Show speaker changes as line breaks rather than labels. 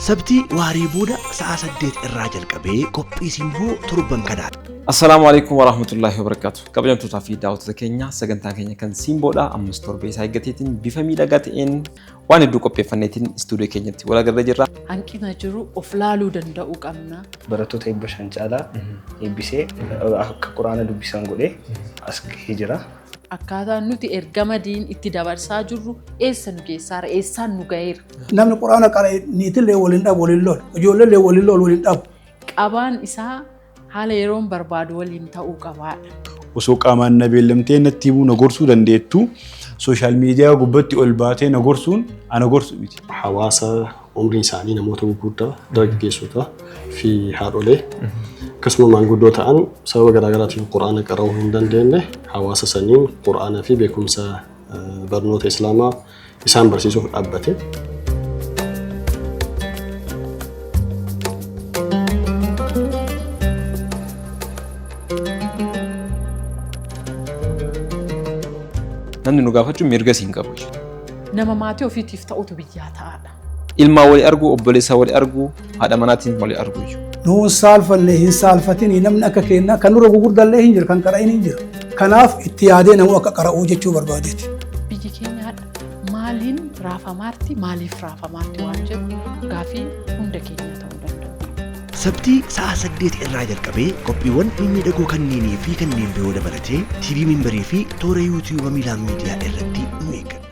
Sabtii waaree booda sa'a 8 irraa jalqabee qophii Simboo torban kanaa.
Assalaamu alaikum warahmatullahi wabarakatuh. Kabajamtootaa fi daawwattoota keenya, sagantaan keenya kan Simboodha. Ammas torbee isaa eeggateetiin bifa miidhagaa ta'een waan hedduu qopheeffanneetiin istuudiyoo keenyatti wal agarree jirra.
Hanqina jiru of laaluu danda'uu qabna.
Barattoota 500 caalaa eebbisee, akka quraana dubbisan godhee as gahee jira.
Akkaataan nuti ergama diin itti dabarsaa jirru eessa nu geessaara, eessaan nu gaheera?
Namni quraana qara'e niitillee waliin dhabu, waliin lolu, ijoolleellee waliin lolu, waliin dhabu.
Qabaan isaa haala yeroon barbaadu waliin ta'uu qabaadha.
Osoo qaamaan na beellamtee natti himuu, na gorsuu dandeettu, social media gubbatti ol baatee na gorsuun ana gorsu miti.
Hawaasa umriin isaanii namoota gurguddaa, dargaggeessota fi haadholee, akkasuma maanguddoo ta'an, sababa garaagaraatiin quraana qara'uu hin dandeenye, hawaasa saniin quraana fi beekumsa barnoota islaamaa isaan barsiisuuf dhaabbate.
Namni nu gaafachuun mirga siin qabu.
Nama maatii ofiitiif ta'utu biyyaa ta'aadha.
Ilmaan walii argu, obboleessa walii argu, haadha manaatiin walii argu jechuudha.
Nuun saalfanne, hin saalfatini. Namni akka keenyaa kan nurra gurguddallee hin jira, kan qara'in hin jira. Kanaaf itti yaadee namuu akka qara'uu jechuu barbaadeeti.
Biyyi keenya haadha maaliin raafamaarti, maaliif raafamaarti waan jedhu gaafii hunda keenya ta'uu danda'u.
Sabtii sa'a 8 irraa jalqabee qophiiwwan mimmiidhagoo kanneenii fi kanneen biroo dabalatee TV Mimbarii fi toora YouTube Miilaan Miidiyaa irratti nu eeggatu.